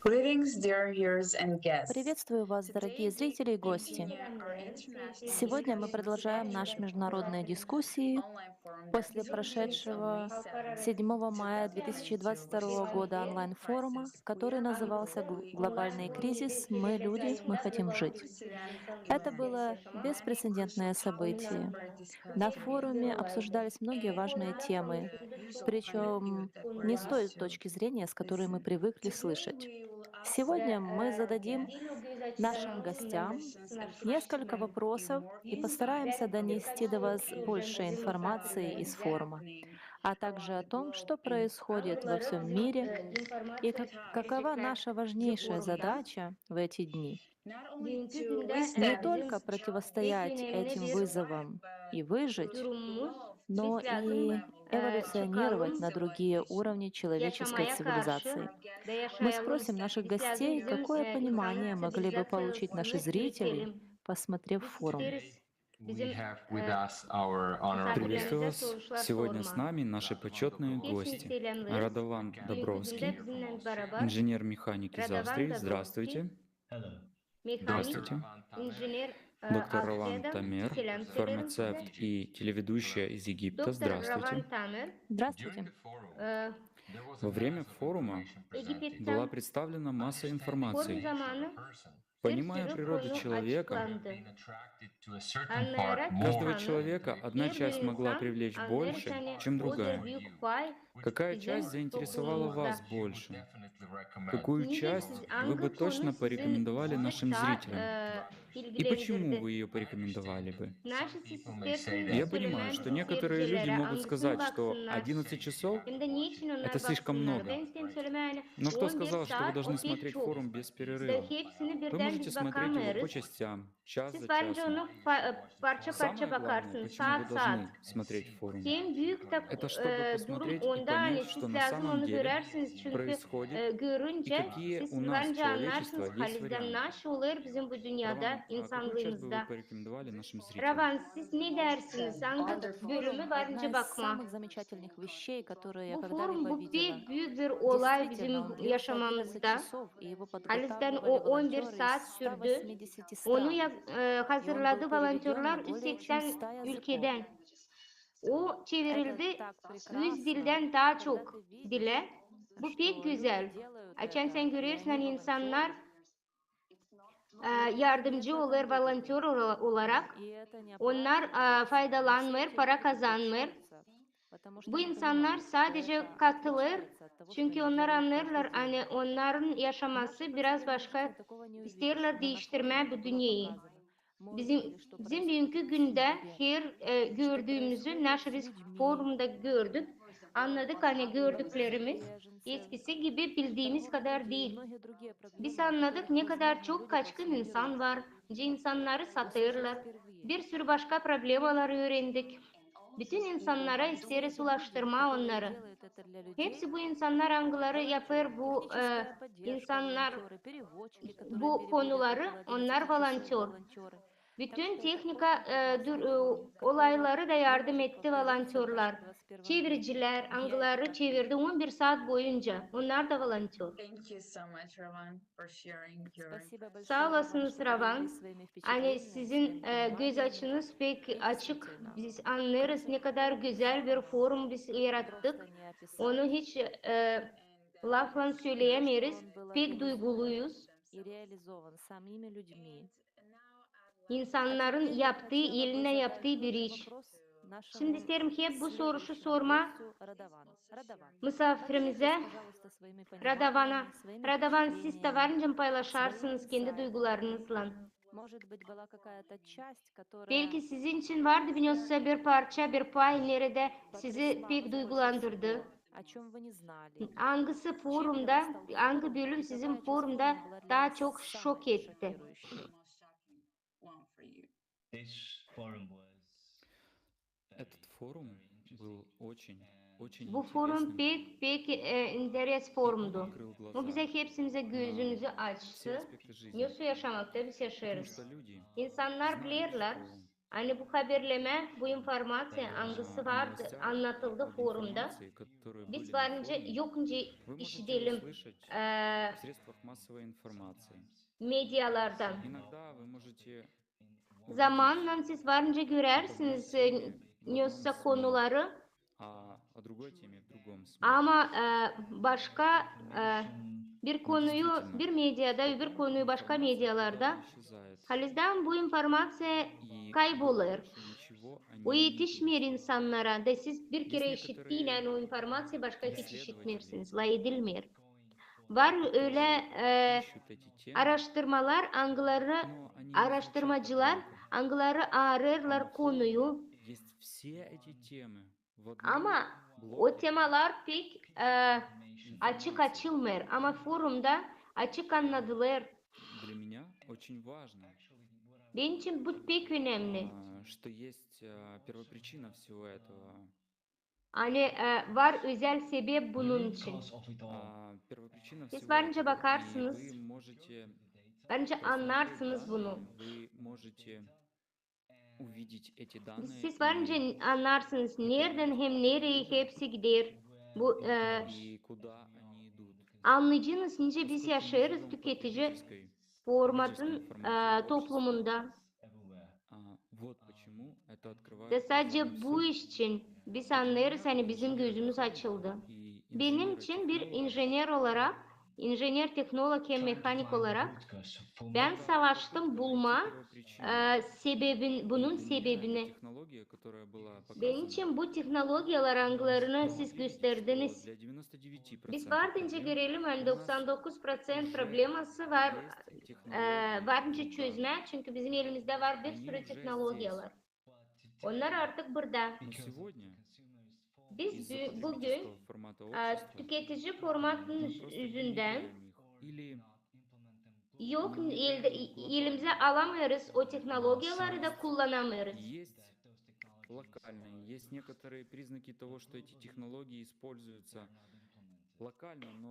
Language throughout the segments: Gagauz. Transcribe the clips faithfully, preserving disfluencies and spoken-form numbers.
Greetings, dear viewers and guests. Приветствую вас, дорогие зрители и гости. Сегодня мы продолжаем наши международные дискуссии после прошедшего седьмого мая две тысячи двадцать второго года онлайн-форума, который назывался «Гл- «Глобальный кризис. Мы, люди, мы хотим жить». Это было беспрецедентное событие. На форуме обсуждались многие важные темы, причем не с той точки зрения, с которой мы привыкли слышать. Сегодня мы зададим нашим гостям несколько вопросов и постараемся донести до вас больше информации из форума, а также о том, что происходит во всем мире и как- какова наша важнейшая задача в эти дни. Не только противостоять этим вызовам и выжить, но и эволюционировать на другие уровни человеческой цивилизации. Мы спросим наших гостей, какое понимание могли бы получить наши зрители, посмотрев форум. We have with us our honorable Приветствую вас. Сегодня с нами наши почетные гости. Радован Добровский, инженер-механик из Австрии. Здравствуйте. Здравствуйте. Доктор Раван Тамер, фармацевт и телеведущая из Египта. Здравствуйте. Здравствуйте. Во время форума была представлена масса информации. Понимая природу человека, каждого человека одна часть могла привлечь больше, чем другая. Какая часть заинтересовала вас больше? Какую часть вы бы точно порекомендовали нашим зрителям? И почему вы ее порекомендовали бы? Я понимаю, что некоторые люди могут сказать, что одиннадцать часов — это слишком много. Но кто сказал, что вы должны смотреть форум без перерыва? Вы можете смотреть его по частям, час за часом. Самое главное, почему вы должны смотреть форум, это чтобы посмотреть и понять, что на самом деле происходит, и какие у нас, человечества, есть варианты. Раван, а вы сейчас бы вы порекомендовали нашим зрителям? Раван, siz ne dersiniz? Angı bölümü var nicä bakmaa? Bu forum, bu pek büük bir olay bizim yaşamamızda. Halizdän o on bir saat sürdü. Onu ya- e, hazırladı volontörlar üz seksen ülkedän. O çevirildi üz dildän taa çok dilä. Bu pek gözäl. Açan sän görersin, ani insannar e, yardımcı olêr volontör ola- olarak, onnar e, faydalanmêêr, para kazanmêêr. Bu insannar sadecä katılêr, çünkü onnar annêêrlar, ani onnarın yaşaması biraz başka, isteerlär diiştirmää bu dünneyä. Bizim, bizim büünkü gündä her e, gördüümüzü, naşı biz forumda gördük, annadık, ani gördüklerimiz eskisi gibi bildiimiz kadar diil. Biz annadık, ne kadar çok kaçkın insan var, nicä insannarı satêrlar. Bir sürü başka problemalar üürendik. Bütün insannara isteeriz ulaştırmaa onnarı. Hepsi bu insannar, angıları yapêr bu e, insannar, bu konuları, onnar volontör. Bütün tehnika e, dur- e, olayları da yardım etti volontörlar. Çeviricilär, angıları çevirdi on bir saat boyunca, onnar da volontör. Saa olasınız, Ravana. Ani sizin e, göz açınız pek açık. Biz annêêrız, ne kadar gözäl bir forum biz yarattık. Onu hiç e, laflan söleyämeeriz. Pek duyguluyuz. İnsannarın yaptıı, elinä yaptıı bir iş. Şindi isteerim hep bu soruşu sormaa musaafirimizä, Radovana. Radovan, siz taa var nicä paylaşarsınız kendi duygularınızlan. Belki sizin için vardı bir parça, bir pay, neredä sizi pek duygulandırdı. Angısı forumda, angı bölüm sizin forumda taa çok şok etti? Bu forum pek, pek e, interes forumdu. Bu bizä hepsimizä gözümüzü açtı. Nesoy yaşamakta biz yaşêêrız. İnsannar bilerlär, Ani bu haberlemä, bu informaţiya, angısı vardı, annadıldı forumda, biz varınca yok nicä işidelim, e, medialardan. Zamannan siz varınca görärsiniz, e, nesä konuları, ama, e, başka, e, bir konuyu bir mediada, öbür konuyu başka medialarda. Halizdän bu informaţiya kaybolêr. O etişmeer insannara, da siz bir kerä işittiynän o informaţiyayı başka hiç işitmeersiniz, lafedilmeer. Var ölä, e, araştırmalar, angıları, araştırmacılar, angıları aarêêrlar konuyu. Ama o temalar pek, e, açık açılmêêr, ama forumda açık annadılêr. Benim için bu pek önemli. Ani, e, var özäl sebep bunun için. Siz varınca bakarsınız, varınca annarsınız bunu. Siz varınca annarsınız, neredän hem nereyi hepsi gider. Bu, e, annayacınız, nicä biz yaşêêrız tüketici formatın, e, toplumunda. Da sadecä bu iş için biz annêêrız, ani bizim gözümüz açıldı. Benim için bir injener olarak, injener-tehnolog hem mehanik olarak, bän savaştım bulmaa, e, sebebin, bunun sebebini. Benim için bu tehnologiyalar, angılarını siz gösterdiniz, biz vardınca görelim, ani doksan dokuz proţent probleması var, e, varınca çözmää, çünkü bizim elimizdä var bir sürü tehnologiyalar. Onnar artık burada. Biz bü-, büün, e, tüketici formatın üz-, üzündän yok, elde-, elimizä alamêêrız o tehnologiyaları da kullanamêêrız.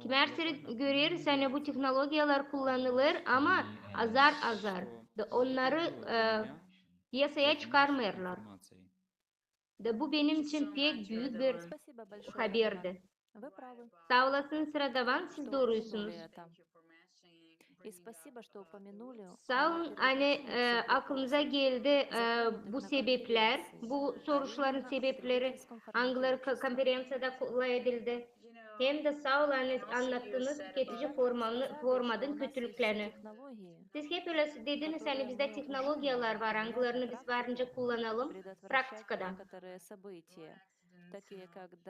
Kimärleri göreriz, ani bu tehnologiyalar kullanılêr, ama azar-azar. Da onnarı, e, piyasaya çıkarmêêrlar. Da bu benim için pek büük bir haberdi. Saa olasınız, Radovan, siz doorusunuz. Saa olun, ani, e, aklınıza geldi, e, bu sebeplär, bu soruşların sebepleri, angıları ko-, konferenţiyada lafedildi. Hem dä saa olun, ani annattınız tüketici formanı, formatın kötülüklerini. Siz hep ölä dediniz, ani bizdä tehnologiyalar var, angılarını biz varınca kullanalım praktikada.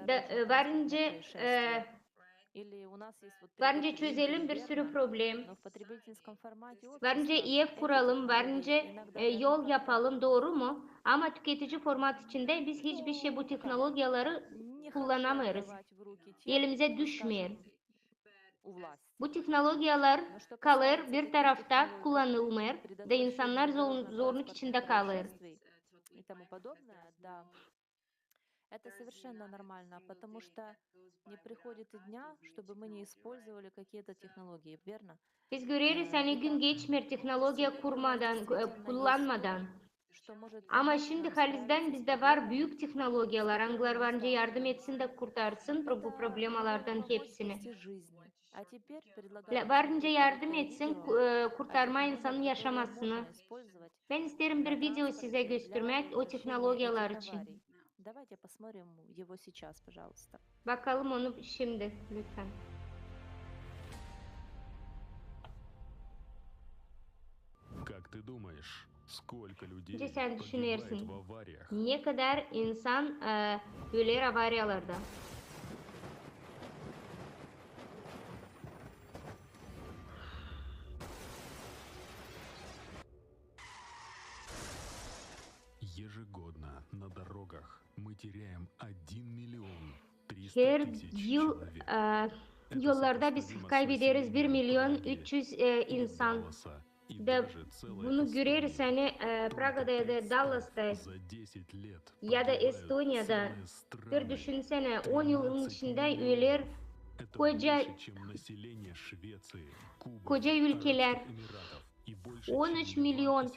Da, e, varınca, e, varınca çözelim bir sürü problem. Varınca ev kuralım, varınca, e, yol yapalım, dooru mu? Ama tüketici format içindä biz hiçbir şey, bu tehnologiyaları kullanamêêrız. Elimizä düşmeer. Bu tehnologiyalar kalêr bir tarafta, kullanılmêêr, da insannar zor-, zorluk içindä kalêr. Это совершенно нормально, потому что не приходит и дня, чтобы мы не использовали какие-то технологии, верно? Biz göreriz, ani gün geçmeer tehnologiya kurmadan, e, kullanmadan. Ama şindi halizdän bizdä var büük tehnologiyalar, angıları varınca yardım etsin da kurtarsın pro-, bu problemalardan hepsini. Varınca yardım etsin, ku-, e, kurtarmaa insanın yaşamasını. Bän isteerim bir video sizä göstermää o tehnologiyalar için. Bakalım onu şindi, lütfen. Nicä sän düşünersin, ne kadar insan, e, öler avariyalarda? Her yıl, e, yollarda biz kaybederiz bir milyon üç üz, e, insan. Da bunu göreriz, ani, e, Pragada ya da Dallasta ya da Estoniyada. Bir düşünsänä, on yılın içindä öler koca, koca ülkelär. on üç milyon.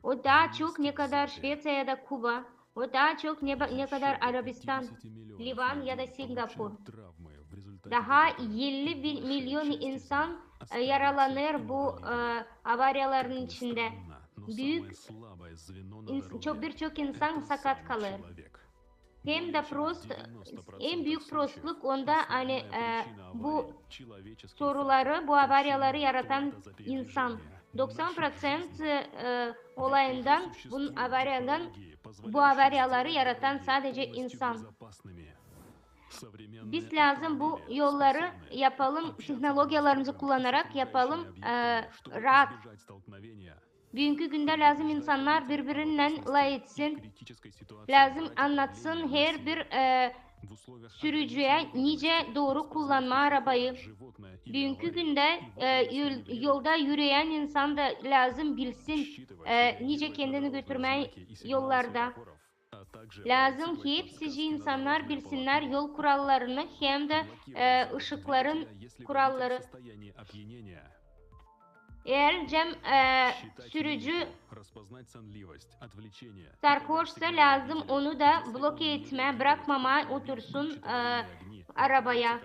O taa çok ne kadar Şveţiya ya da Kuba. O taa çok ne, ne kadar Arabistan, Livan ya da Singapur. Taa elli milyon insan, e, yaralanêr bu, e, avariyaların içindä. Büük, ins-, çok, birçok insan sakat kalêr. Hem dä prost, en büük prostluk onda, ani, e, bu soruları, bu avariyaları yaratan insan. Doksan proţent, e, olayından, bu avariyadan, bu avariyaları yaratan sadece insan. Biz lääzım bu yolları yapalım, tehnologiyalarımızı kullanarak yapalım, e, raat. Büünkü gündä lääzım insannar biri-birinnän lafetsin. Lääzım annatsın her bir, e, sürücüyä nicä dooru kullanmaa arabayı. Büünkü gündä, e, yol-, yolda yürüyän insan da lääzım bilsin, e, nicä kendini götürmää yollarda. Lääzım ki hepsicii insannar bilsinnär yol kurallarını hem dä, e, ışıkların kuralları. Eer cem, e, sürücü sarhoşsa, lääzım onu da bloke etmää, brakmamaa otursun, e, arabaya.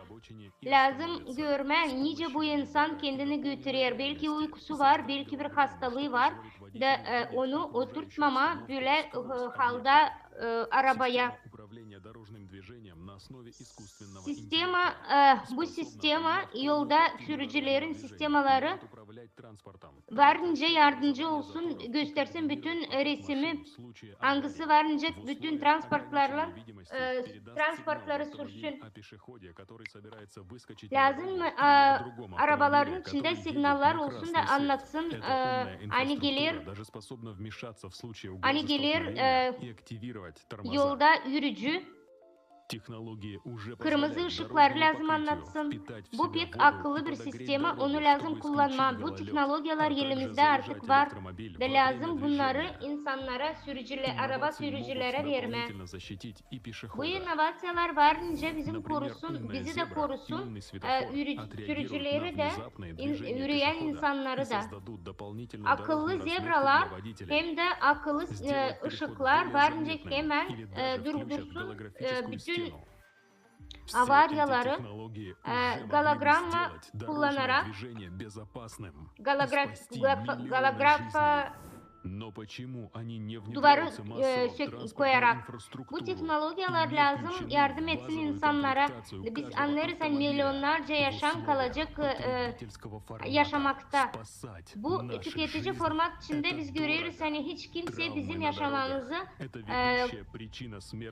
Lääzım görmää, nicä bu insan kendini götürer. Belki uykusu var, belki bir hastalıı var da, e, onu oturtmamaa bölä, e, halda, e, arabaya. Sistema, e, bu sistema, yolda sürücülerin sistemaları var nicä yardımcı olsun, göstersin bütün, e, resimi, angısı var nicä bütün transportlarla, e, transportları sürsün. Lääzım, e, arabaların içindä signallar olsun da annatsın, e, ani geler, ani geler, e, yolda yürücü. Kırmızı ışıkları lääzım annatsın. Bu pek akıllı bir sistema, onu lääzım kullanmaa. Bu tehnologiyalar elimizdä artık var. Da lääzım bunnarı insannara, sürücülä-, araba sürücülerä vermää. Bu innovaţiyalar var nicä bizim korusun, bizi dä korusun, e, yürü-, sürücüleri dä, in-, yürüyän insannarı da. Akıllı zebralar hem dä akıllı, e, ışıklar var nicä hemän, e, durdursun, e, bütün avariyaları, e, gologramma kullanarak, gologra-, go-, golografa duvarı, e, sök-, koyarak. Bu tehnologiyalar lääzım yardım etsin insannara. Biz annêêrız, ani milyonnarca yaşam kalacek, e, yaşamakta. Bu tüketici format içindä biz göreriz, ani hiç kimsey bizim yaşamamızı, e,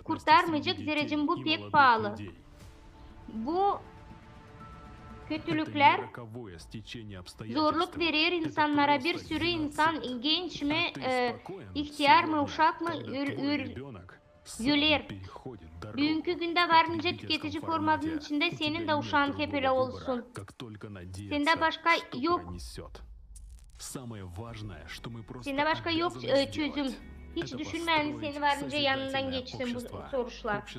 kurtarmayacek, zerä bu pek paalı. Bu kötülüklär zorluk verer insannara, bir sürü insan, genç mi, e, ihtiyar mı, uşak mı, öl-, öl-, öler. Büünkü gündä var nicä tüketici formatın içindä senin dä uşaan hep ölä olsun. Sendä başka yok. Sendä başka yok, e, çözüm. Hiç düşünmää, ani senin var nicä yanından geçsin bu soruşlar.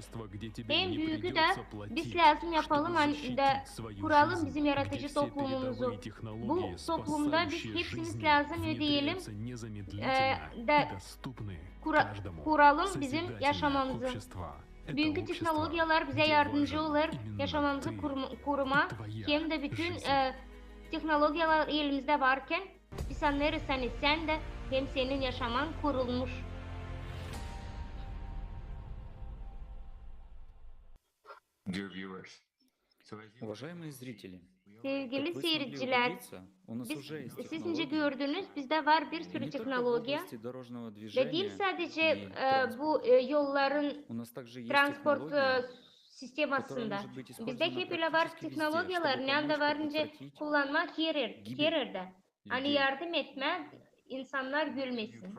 En büügü dä biz lääzım yapalım, ani dä kuralım bizim yaratıcı toplumumuzu. Bu toplumda biz hepsimiz lääzım ödeyelim, e, da kura-, kuralım bizim yaşamamızı. Büünkü tehnologiyalar bizä yardımcı olêr yaşamamızı kurma-, kurmaa, hem dä bütün, e, tehnologiyalar elimizdä varkan, biz annêêrız, ani sän dä hem senin yaşaman kurulmuş. Sevgili seyircilär, biz, siz nicä gördünüz, bizdä var bir sürü tehnologiya. Ve diil sadecä, e, bu, e, yolların transport, e, sistemasında. Bizdä hep ölä var tehnologiyalar, ne anda var nicä kullanmaa her er-, her erdä. Ani yardım etmää insannar ölmesin.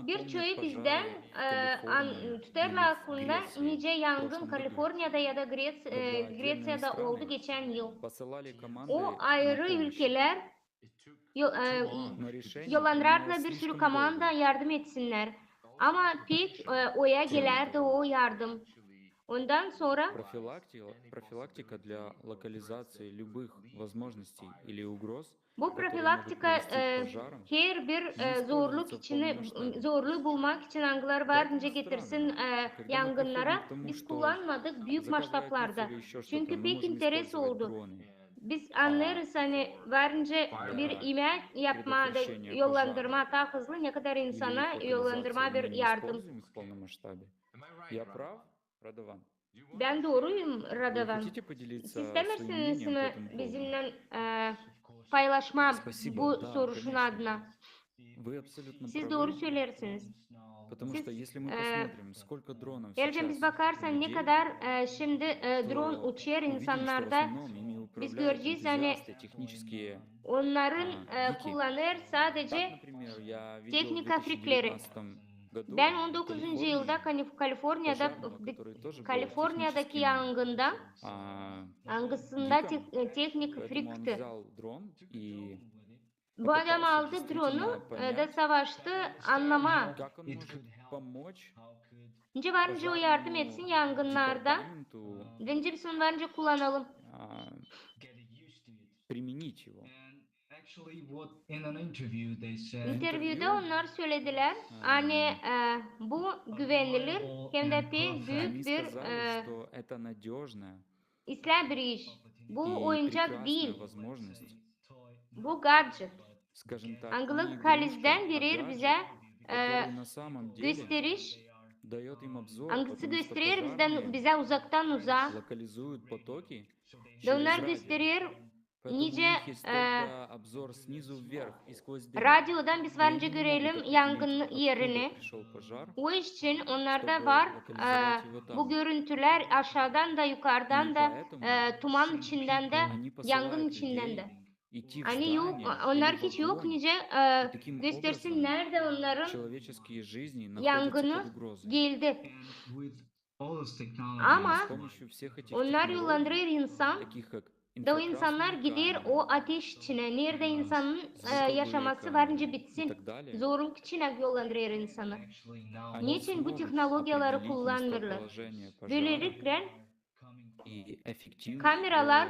Bir çoyu bizdän, e, an-, tutêrlar aklında, nicä yangın Kaliforniyada ya da Grets-, e, Greţiyada oldu geçän yıl. O ayırı ülkelär yo-, e, yollanardılar bir sürü komanda yardım etsinnär. Ama pek, e, oya gelärdi o yardım. Ondan sora Профилактика, профилактика для локализации любых возможностей или угроз, bu profilaktika e, herbir e, zorluk için, zorluk bulmak için, angıları var nicä getirsin e, yangınnara, biz kullanmadık büük maştablarda. Çünkü pek interes oldu. Biz annêêrız, ani var nicä bir imeä yapmaa da yollandırmaa taa hızlı, ne kadar insana yollandırmaa bir yardım. Я прав, Радован? Bän dooruyum, Radovan? Siz istämersiniz mi bizimnän e, paylaşmaa bu soruşun adına? Siz dooru söleersiniz. Siz, e, eer dä biz bakarsak, ne kadar e, şindi e, dron uçêr insannarda, biz görecez, ani onnarın e, kullanêr sadecä tehnika frikleri. Bän on dokuzuncu yılda Kani- Kaliforniyada, Kaliforniyadakı yangında, angısında te- e, tehnik frikti. Bu adam aldı dronu e, da savaştı annamaa, nicä var nicä o yardım etsin yangınnarda, da nicä biz onu var nicä kullanalım. Применить его. İntervyuda onnar söledilär, ani e, bu güvenilir hem dä pek büük bir e, islää bir iş. Bu oyuncak diil. Bu gadjet. Angılı halizdän verer bizä e, gösteriş, angısı gösterer bizdän, bizä uzaktan uzaa. Da onnar gösterer nicä e, radiodan biz var nicä görelim yangın erini. O iş için onnarda var e, bu görüntülär aşaadan da, yukardan da, e, tuman içindän dä, yangın içindän dä. Ani yok, onnar hiç yok nicä e, göstersin, neredä onnarın yangını geldi. Ama onnar yollandırêr insan, da o insannar gider o ateş içinä, neredä insanın e, yaşaması var nicä bitsin. Zorluk içinä yollandırêr insanı. Neçin bu tehnologiyaları kullanmêêrlar? Bölelikle kameralar,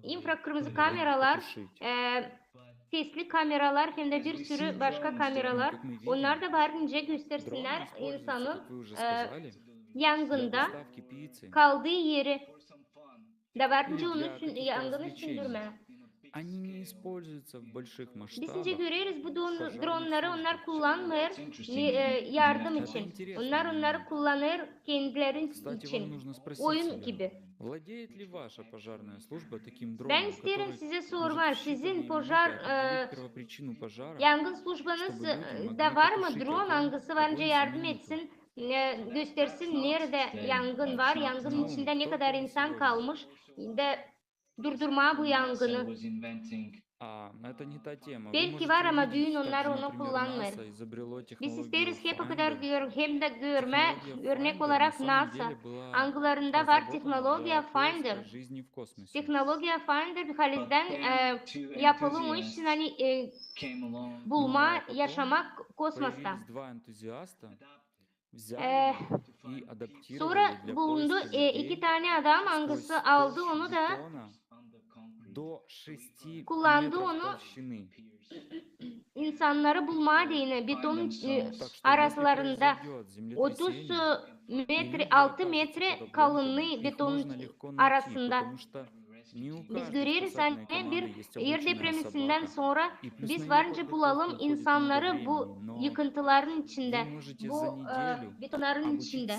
infrakırmızı kameralar, e, sesli kameralar hem dä bir sürü başka kameralar, onnar da var nicä göstersinnär insanın e, yangında kaldıı eri. Da var nicä onu sün- yangını söndürmää. Biz nicä göreriz, bu dron- dronnarı onnar kullanmêêr e, yardım için. Onnar onnarı kullanêr kendileri için, oyun gibi. Bän isteerim sizä sormaa, sizin požar e, yangın službanız e, da var mı dron, angısı var nicä yardım etsin, e, göstersin, neredä yangın var, yangının içindä ne kadar insan kalmış, da durdurmaa bu yangını. Belki var, ama büün onnar onu kullanmêêr. Biz isteeriz hep o kadar gör- hem dä görmää örnek olarak NASA, angılarında var tehnologiya Finder. Tehnologiya Finder bir halizdän e, yapılmış için, ani e, bulmaa yaşamak kosmosta. E, sora bulundu e, iki tane adam, angısı aldı onu da kullandı onu insannarı bulmaa deyni beton e, arasılarında. Otuz metre, altı metre kalınlıı beton arasında. Biz göreriz, ani bir er depremindän sora biz var nicä bulalım insannarı bu yıkıntıların içindä, bu e, betonnarın içindä.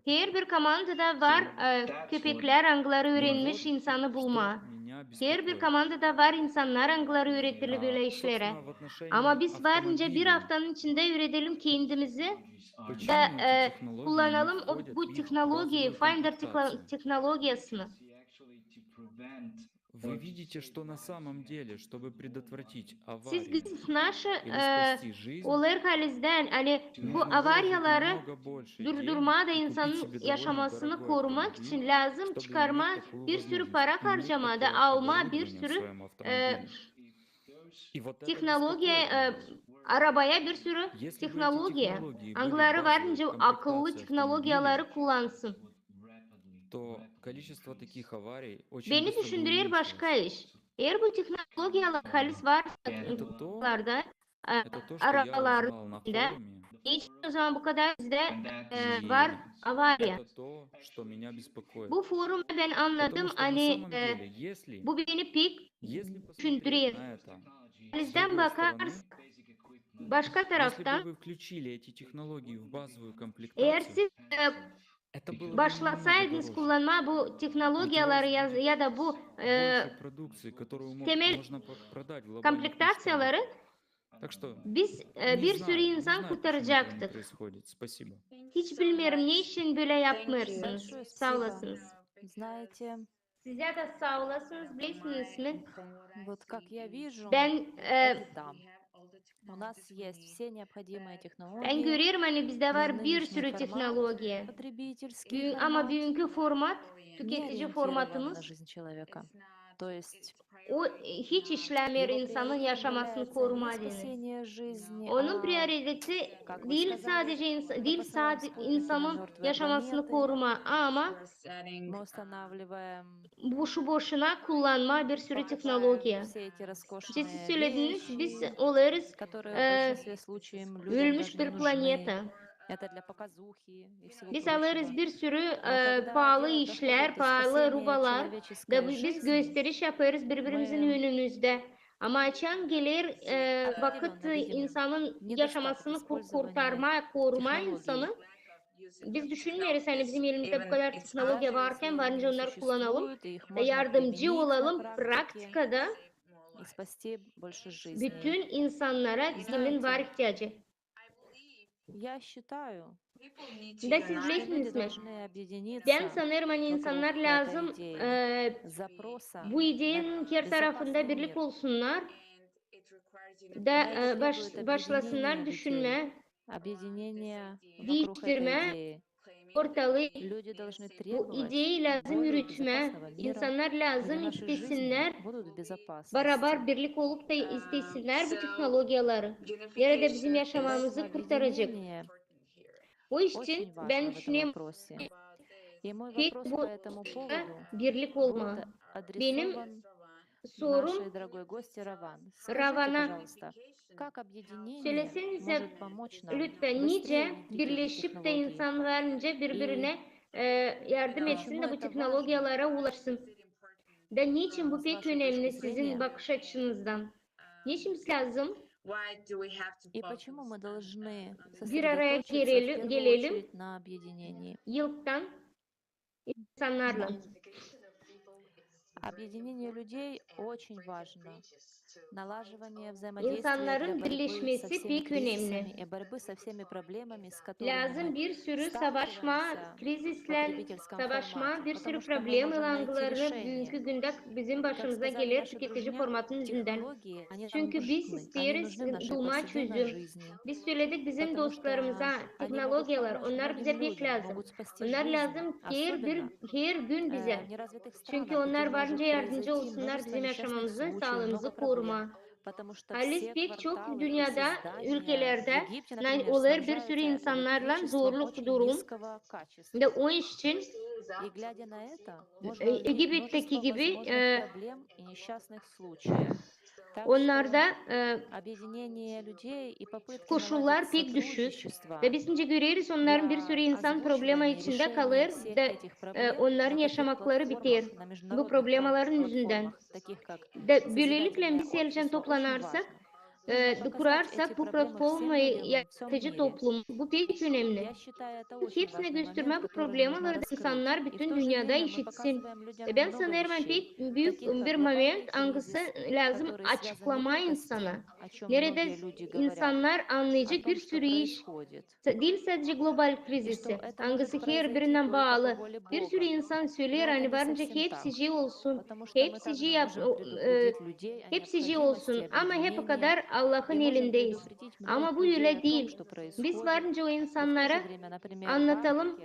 Herbir komandada var e, köpeklär, angıları üürenmiş insanı bulmaa. Herbir komandada var insannar, angıları üüreter bölä işleri. Ama biz var nicä bir aftanın içindä üüredelim kendimizi da e, kullanalım o, bu tehnologiyayı, Finder tehnologiyasını. Siz göreriz, naşı e, olêr halizdän, ani bu avariyaları durdurmaa da insanın yaşamasını korumak için lääzım çıkarmaa bir sürü para harcamaa da almaa bir sürü e, tehnologiya e, arabaya bir sürü tehnologiya, angıları var nicä akıllı tehnologiyaları kullansın. Beni düşündürer başka iş. Eer bu tehnologiyalar halis var larda, e, arabalarda, neçin o zaman bu kadar bizdä, e, var avariya? Bu foruma bän annadım, ani, e, bu beni pek düşündürer. Halizdän bakarsak, başka taraftan, eer siz, e, başlasaydınız kullanmaa bu tehnologiyaları ya, ya da bu, e, temel komplektaţiyaları, biz, e, bir sürü insan kurtaracaktık. Hiç bilmeerim, neçin bölä yapmêêrsınız. Saa olasınız. Sizä dä saa olasınız, bilersiniz mi? Bän, e, bän görerim, ani bizdä var bir sürü tehnologiya. Ama büünkü format, tüketici formatımız, o hiç işlämeer insanın yaşamasını korumaa deyni. Onun prioriteti diil sade ins-, diil sade insanın yaşamasını korumaa, ama boşu-boşuna kullanmaa bir sürü tehnologiya. Siz sölediniz, biz olêrız, e, ölmüş bir planeta. Biz alêrız bir sürü, e, paalı işlär, paalı rubalar, da biz gösteriş yapêrız biri-birimizin önümüzdä. Ama açan geler, e, vakıt insanın yaşamasını kur-, kurtarmaa, korumaa insanı, biz düşünmeeriz, ani bizim elimizdä bu kadar tehnologiya varkan, var nicä onnarı kullanalım da yardımcı olalım praktikada bütün insannara, kimin var ihtiyacı. Da siz bilersiniz mi? Bän sanêrım, ani insannar lääzım, e, bu ideyanın her tarafında birlik olsunnar da, e, baş-, başlasınnar düşünmää, diiştirmää ortalıı. Bu ideyi lääzım üüretmää. İnsannar lääzım istesinnär, barabar birlik olup da istesinnär bu tehnologiyaları, neredä bizim yaşamamızı kurtaracek. O iş için bän düşünerim, pek bu birlik olmaa. Benim sorum Ravana. Söläsänizä, lütfen, nicä birleşip tä insannar nicä biri-birinä, e, yardım etsin da bu tehnologiyalara ulaşsın? Da neçin bu pek önemli sizin bakış açınızdan? Neçin biz lääzım bir araya gelelim, gelelim ilktän insannarlan? İnsannarın birleşmesi pek önemli. Lääzım bir sürü savaşmaa, krizislän savaşmaa, bir sürü problemaylan, angıları büünkü gündä bizim başımıza geler tüketici formatın üzündän. Çünkü biz isteeriz bulmaa çözüm. Biz söledik bizim dostlarımıza, tehnologiyalar, onnar bizä pek lääzım. Onnar lääzım herbir, her gün bizä. Çünkü onnar var nicä yardımcı olsunnar bizim yaşamamızı, saalıımızı korumaa. Halis pek çok dünnedä, ülkelerdä, na-, olêr bir sürü insannarlan zorluk durum. Da o iş için, e, Egipetteki gibi, e, onnarda, e, koşullar pek düşük. Da biz nicä göreriz, onnarın bir sürü insan problema içindä kalêr, da, e, onnarın yaşamakları biter bu problemaların üzündän. Da bölelikle biz elcän toplanarsak, e, kurarsak bu platformayı yaratıcı toplum, bu pek önemli. Hepsinä göstermää bu problemaları da insannar bütün dünnedä işitsin. E, bän sanêrım, pek büük bir moment, angısı lääzım açıklamaa insana. Neredä insannar annayacek bir sürü iş. Sa-, diil sade global krizisi, angısı herbirinnän baalı. Bir sürü insan söleer, ani var nicä hepsi şey olsun, hepsi şey yap-, o, e, hepsi şey olsun, ama hep o kadar Allahın elindeyiz. Ama bu ölä diil. Biz varınca o insannara annatalım,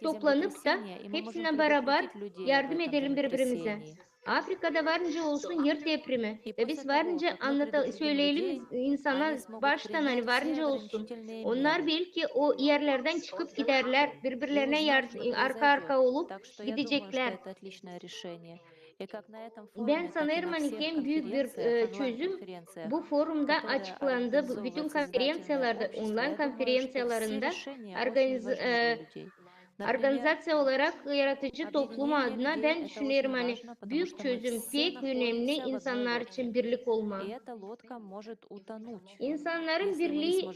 toplanıp da hepsinä barabar yardım edelim biri-birimizä. Afrikada varınca olsun er depremi. Ve biz varınca annata-, söleyelim insana baştan, ani varınca olsun. Onnar belki o erlerdän çıkıp giderlär, biri-birlerinä yar-, arka-arka olup gideceklär. Bän sanêrım, ani en büük bir çözüm bu forumda açıklandı. Bütün konferenţiyalarda, onlayn konferenţiyalarında organiz-, organizaţiya olarak yaradıcı toplum adına bän düşünerim, ani büük çözüm, pek önemli insannar için birlik olmaa. İnsannarın birlii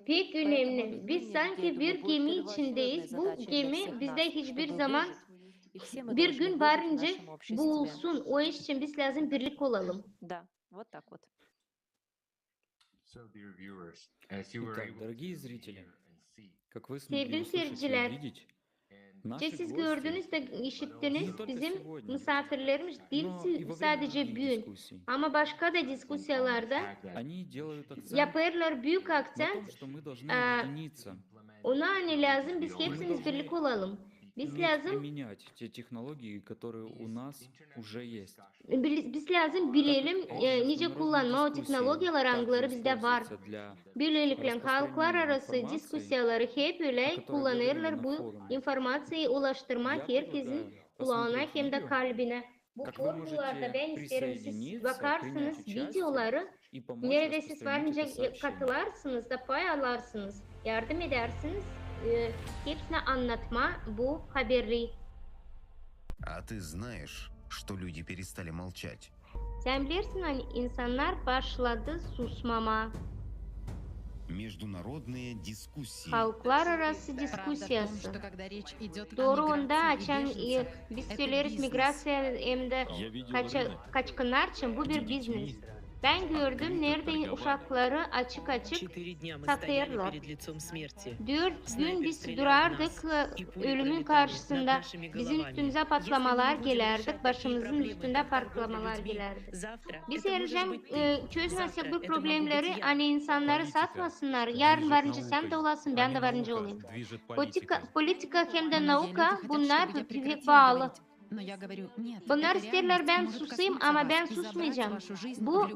pek önemli. Biz sanki bir gemi içindeyiz. Bu gemi bizdä hiçbir zaman bir gün varınca buulsun. O iş için biz lääzım birlik olalım. Sevgili seyircilär, nicä siz gördünüz da işittiniz, bizim musaafirlerimiz diil sadecä büün, ama başka da diskusiyalarda yapêrlar büük akţent ona, ani lääzım biz hepsimiz birlik olalım. Biz lääzım, biz lääzım bilelim nicä kullanmaa o tehnologiyaları, angıları bizdä var. Bölelikle halklararası diskusiyaları hep ölä kullanêrlar bu informaţiyayı ulaştırmaa herkezin kulaana hem dä kalbinä. Bu forumlarda bän isteerim, siz bakarsınız videoları, neredä siz varınca katılarsınız da pay alarsınız, yardım edärsiniz hepsinä annatmaa bu haberleri. А ты знаешь, что люди перестали молчать? Sän bilersin, ani insannar başladı susmamaa. Halklararası diskusiyası. Dooru onda, açan biz söleeriz migraţiya hem dä kaçkınnar için, bu bir biznes. Bän gördüm, neredä uşakları açık-açık satêrlar. Dört gün biz durardık ölümün karşısında. Bizim üstümüzä patlamalar gelärdi, başımızın üstündä patlamalar gelärdi. Biz erlecäm çözmäsäk bu problemleri, ani insannarı satmasınnar, yarın varınca sän dä olasın, bän dä varınca olayım. Politika hem dä nauka, bunnar pek baalı. Bunnar isteerlär bän susayım, ama bän susmayacam. Bu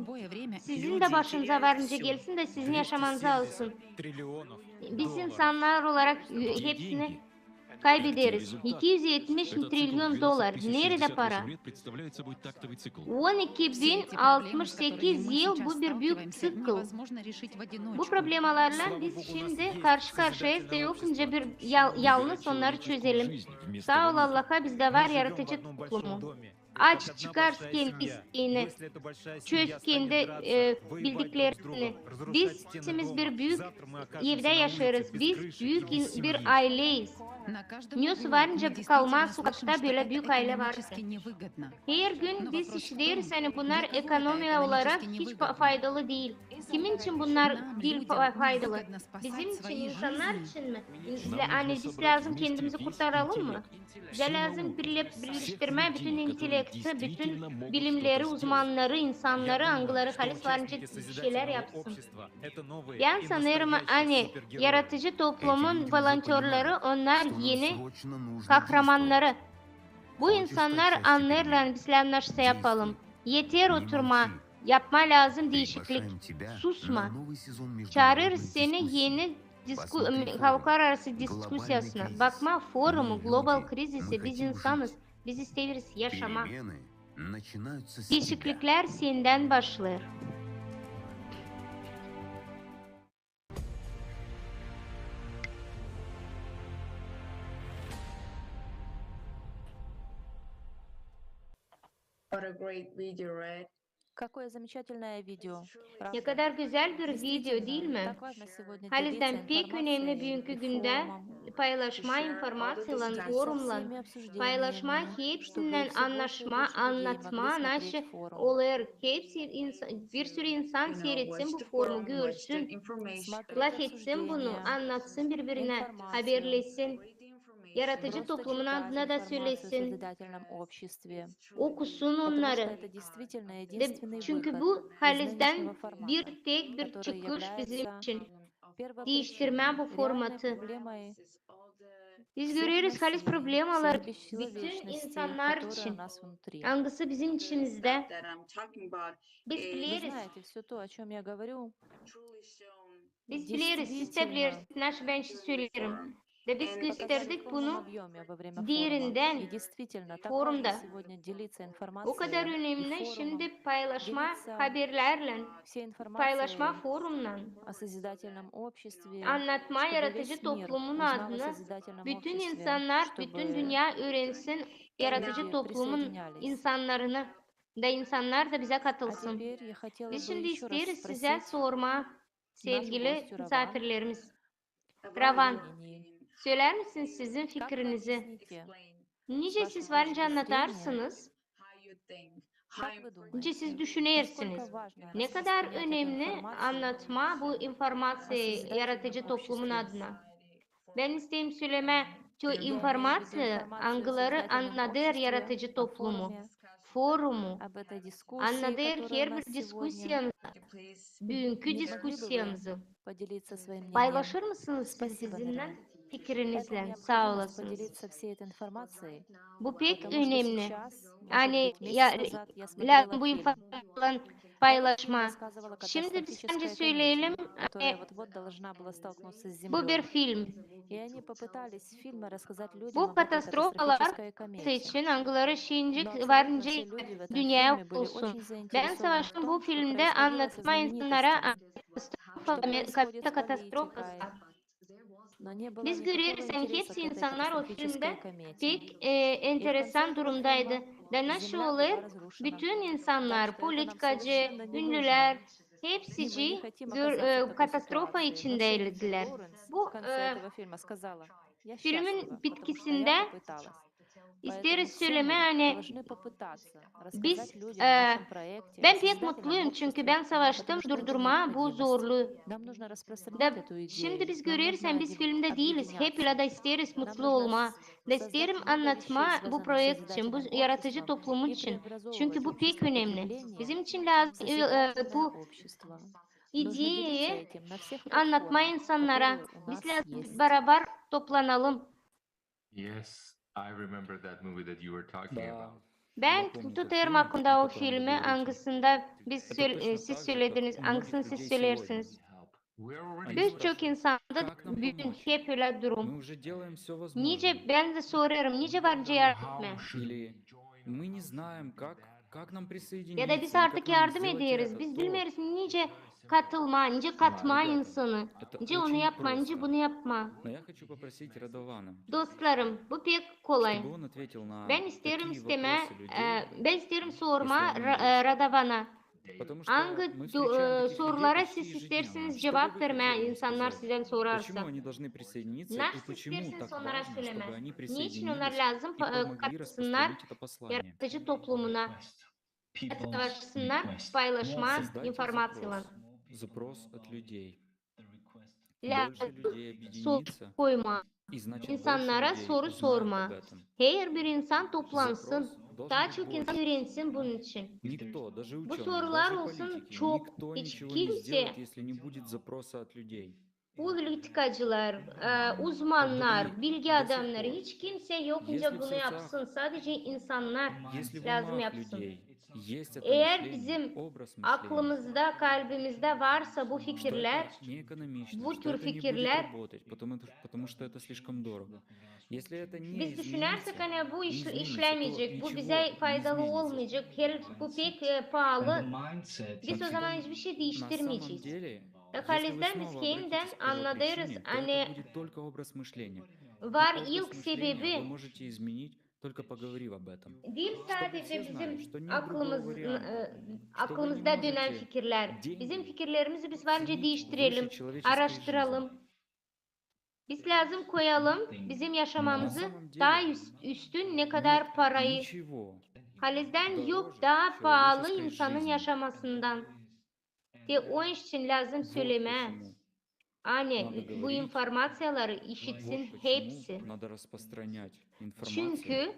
sizin dä başınıza varınca gelsin da sizin yaşamanızı alsın. Biz insannar olarak hepsini kaybederiz. İki üz etmiş trilyon dolar. Neredä para? On iki bin altmış sekiz yıl, bu bir büük ţikl. Bu problemalarlan biz şindi karşı-karşıyayız da yok nicä bir yalnız onnarı çözelim. Saa ol Allaha, bizdä var yaradıcı toplumu. Aç, çıkar kendi isteeni, çöz kendi bildiklerini. Biz hepsimiz bir büük evdä yaşêêrız. Biz büük bir ayleyiz. Nesoy varınca kalmaa sokakta, bölä büük aylä var. Her gün biz işideriz, ani bunnar ekonomiya olarak hiç faydalı diil. Kimin için bunnar diil faydalı? Bizim için, insannar için mi? Ani biz lääzım kendimizi kurtaralım mı? Bizä lääzım birleştirmää bütün intellekti, bütün bilimleri, uzmannarı, insannarı, angıları halis varınca bir şeylär yapsın. Bän sanêrım, ani yaradıcı toplumun volontörları, onnar eni kahramannarı. Bu insannar annêêrlar, ani biz lääzım nasıl yapalım. Eter oturmaa, yapmaa lääzım diişiklik. Susma. Çaarêrız seni eni halklararası diskusiyasına. Bakmaa forumu, global krizisi, biz insanız, biz isteeriz yaşamaa. Diişikliklär sendän başlêêr. What a great video, right? Nekadar gözäl bir video, diil mi? Halizdän pek önemli büünkü gündä paylaşmaa informaţiyalan, forumlan, paylaşmaa hepsinnän, annaşmaa, annatmaa, naşı olêr. Hepsi, bir sürü insan siiretsin bu forumu, görsün, lafetsin bunu, annatsın biri-birinä, haberlesin. yaratıcı toplumun adına da sölesin. Okusun onnarı. De, çünkü bu halizdän bir tek bir çıkış bizim için. Diiştirmä bu formatı. Biz göreriz halis problemalar bütün insannar için, angısı bizim içimizdä. Biz bileriz. Biz bileriz, siz dä bileriz, nasıl bän söleyim. Da biz gösterdik bunu diirindän forumda. O kadar önemli şindi paylaşma haberlärlän, paylaşma forumnan, annatma yaratıcı toplumun adını, bütün insannar, bütün dünnä üürensin yaratıcı toplumun insannarını, da insannar da bizä katılsın. Biz şindi isteeriz sizä sormaa, sevgili musaafirlerimiz. Ravan, sölär misiniz sizin fikirinizi? Nicä siz var nicä annadarsınız? Nicä siz düşünersiniz? Ne kadar önemli annatma bu informaţiyayı yaratıcı toplumun adına? Bän isteerim sölemää, o informaţiya, angıları annadêr yaratıcı toplumu, forumu, annadêr herbir diskusiyamızı, büünkü diskusiyamızı. Paylaşır mısınız siz bizimnän fikiriniznän? Saa olasınız. Bu pek önemli. Ani ya, lääzım bu informaţiyalarlan paylaşmaa. Şindi biz ancak söleyelim, e, bu bir film. Bu katastrofalar için, angıları şindi var nicä dünnä olsun. Bän savaştım bu filmdä annatmaa insannara katastrofa, kometa katastrofası. Biz göreriz, ani hepsi insannar o filmdä pek, e, enteresan durumdaydı. Da nasıl olêr, bütün insannar, politikacı, ünnülär, hepsicii gör-, e, katastrofa içindäydilär. Bu, e, filmin bitkisindä isteeriz sölemää, ani biz, e, bän pek mutluyum, çünkü bän savaştım durdurmaa bu zorluu. Da şindi biz göreriz, ani biz filmdä diiliz, hep ölä dä isteeriz mutlu olmaa. Da isteerim annatmaa bu proekt için, bu yaratıcı toplumun için. Çünkü bu pek önemli. Bizim için lääzım, e, e, bu ideyayı annatmaa insannara. Biz lääzım barabar toplanalım. Bän tutêrım aklımda o filmi, angısında biz söl-, e, siz sölediniz, angısını siz söleersiniz. Biz çok insanda büün hep ölä durum. Nicä, bän dä sorêrım, nicä var nicä yardım etmää? Ya da biz artık yardım ederiz. Biz bilmeeriz nicä katılmaa, nicä katmaa insanı, nicä onu yapmaa, nicä bunu yapmaa. Dostlarım, bu pek kolay. Bän isteerim istemää, e, bän isteerim sormaa Ra-, e, Radovana. Angı sorulara siz isteersiniz cuvap vermää, insannar sizdän sorarsa? Nasıl isteersiniz onnara sölemää? Neçin onnar lääzım, e, katılsınnar yaratıcı toplumuna, savaşsınnar paylaşmaa informaţiyalan? Lääzım soru koymaa. İnsannara soru sormaa. Herbir insan toplansın. Taa çok insan üürensin bunun için. Bu sorular olsun çok, hiç kimsä, politikacılar, e, uzmannar, bilgi adamnarı, hiç kimsä yok nicä bunu yapsın. Sadece insannar lääzım yapsın. Eer bizim aklımızda, kalbimizdä varsa bu fikirlär, bu tür fikirlär, biz düşünärsäk, ani bu iş-, işlämeyecek, bu bizä faydalı olmayacek, her, bu pek, e, paalı, biz o zaman hiçbir şey diiştirmeyecez. Halizdän biz hemdän annadêrız, ani var ilk sebebi diil sadece bizim aklımız, e, aklımızda dönän fikirlär. Bizim fikirlerimizi biz var nicä diiştirelim, aaraştıralım. Biz lääzım koyalım bizim yaşamamızı taa üs-, üstün ne kadar parayı. Halizdän yok taa paalı insanın yaşamasından. Te o iş için lääzım sölemää. ani bu informaţiyaları işitsin hepsi. Çünkü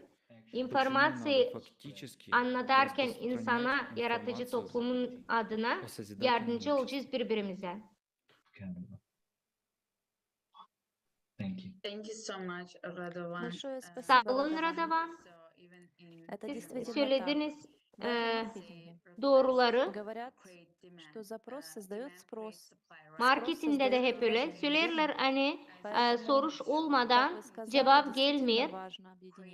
informaţiyayı annadarkan insana, yaratıcı toplumun adına yardımcı olacez biri-birimizä. Saa olun, Radovan. Siz sölediniz e, dooruları. Marketindä dä hep ölä. Söleerlär, ani e, soruş olmadan cuvap gelmeer.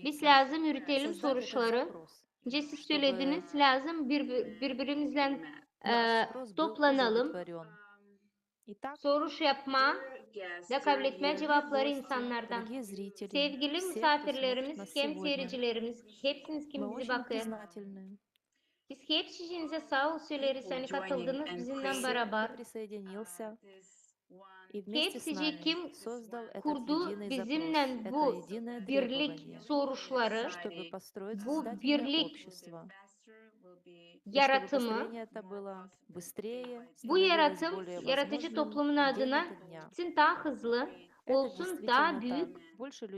Biz lääzım ürütelim soruşları. Nicä siz sölediniz, lääzım bir-, biri-birimizlän e, toplanalım. Soruş yapmaa da kabletmää cuvapları insannardan. Sevgili musaafirlerimiz hem siiricilerimiz, hepsiniz, kim bizi bakêr. Biz hepsicinizä saa ol söleriz, ani katıldınız bizimnän barabar. Hepsicii, kim kurdu bizimnän bu birlik soruşları, bu birlik yaratımı, bu yaratım yaratıcı toplumun adına gitsin taa hızlı, olsun taa büük,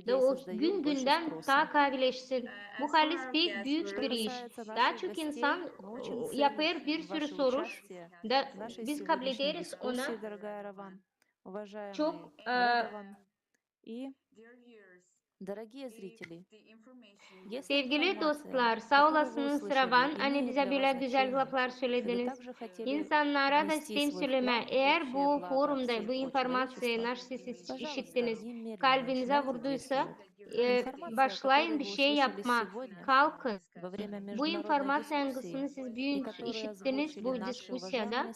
da o gün-gündän taa kaavileşsin. Bu halis pek büük bir iş. Taa çok insan yapêr bir sürü soruş, da biz kablederiz ona. Çok e, Sevgili dostlar, saa olasınız, Ravan, ani bizä bölä gözäl laflar sölediniz. İnsannara da isteerim sölemää, eer bu forumda bu informaţiyayı, naşı sesi işittiniz, kalbinizä vurduysa, e, başlayın bişey yapmaa, kalkın. Bu informaţiya, angısını siz büün işittiniz bu diskusiyada,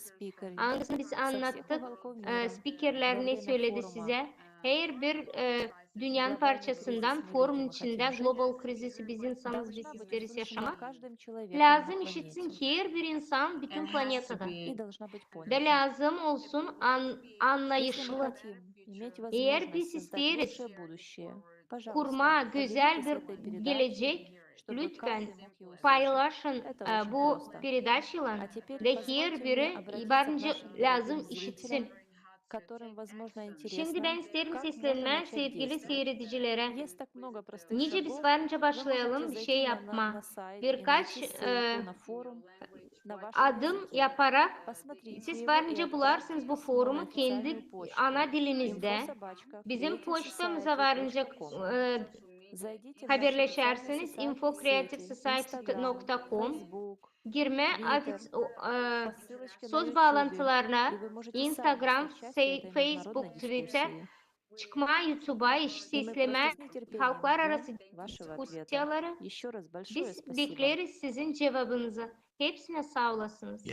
angısını biz annattık e, spikerlär ne söledi sizä, herbir e, dünnenin parçasından forumun içindä global krizisi biz insanız, biz isteeriz yaşamaa. Lääzım işitsin herbir insan bütün planetada. Da lääzım olsun an-, annayışlı. Eer biz isteeriz kurmaa gözäl bir gelecek, lütfen paylaşın e, bu peredaçaylan da herbiri varınca lääzım işitsin. Şindi bän isteerim seslenmää sevgili siiredicilerä. Nicä biz varınca başlayalım bişey yapmaa. Birkaç e, adım yaparak siz varınca bularsınız bu forumu kendi ana dilinizdä. Bizim poçtamıza varınca e, haberleşersiniz info creative society nokta com. Girmää ofis-, o, e, söz baalantılarına, Instagram, se-, Facebook, Twitter, çıkmaa YouTube'a, iş seslemää, halklararası diskusiyaları. Biz bekleriz sizin cuvabınızı. Hepsinä saa olasınız.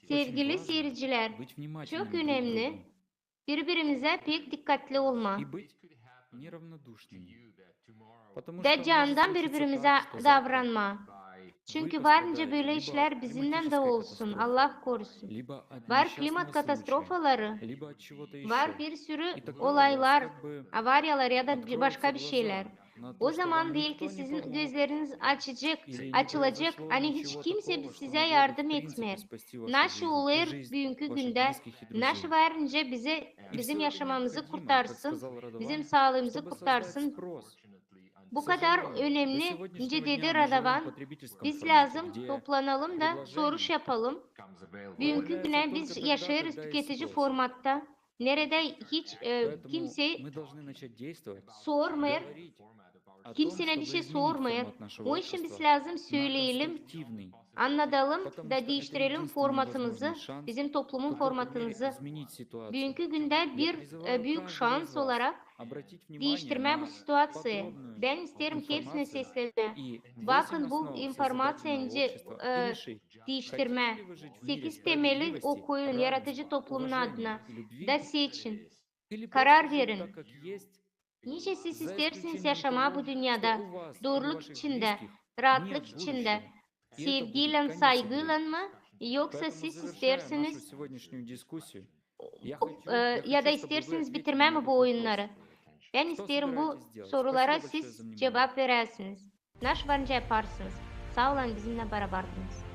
Sevgili siiredicilär, çok önemli biri-birimizä pek dikkatli olmaa. Da candan biri-birimizä davranmaa. Çünkü varınca bölä işlär bizimnän dä olsun, Allah korusun. Var klimat katastrofaları, var bir sürü olaylar, avariyalar ya da başka bişeylär. O zaman beki sizin gözleriniz açacek, açılacek, ani hiç kimsey sizä yardım etmeer. Naşı olêr büünkü gündä, naşı varınca bizi, bizim yaşamamızı kurtarsın, bizim saalıımızı kurtarsın. Bu kadar önemli, nicä dedi Radovan, biz lääzım toplanalım da soruş yapalım. Büünkü günä biz yaşêêrız tüketici formatta. Neredä hiç e, kimsey sormêêr, kimseyi bişey sormêêr. Onun için biz lääzım söleyelim, annadalım da diiştirelim formatımızı, bizim toplumun formatımızı. Büünkü gündä bir e, büük şans olarak diiştirmää bu situaţiyayı. Bän isteerim hepsinä seslenmää. Bakın bu informaţiyayı nicä e, diiştirmää. Sekiz temeli okuyun yaratıcı toplumun adına. Da seçin. Karar verin. Nicä siz isteersiniz yaşamaa bu dünnedä? Dooruluk içindä, raatlık içindä, sevgiylän, saygıylan mı? Yoksa siz isteersiniz e, ya da isteersiniz bitirmää mi bu oyunnarı? Bän isteerim bu sorulara siz cuvap veräsiniz. Naşı varınca yaparsınız. Saa olun, bizimnän barabardınız.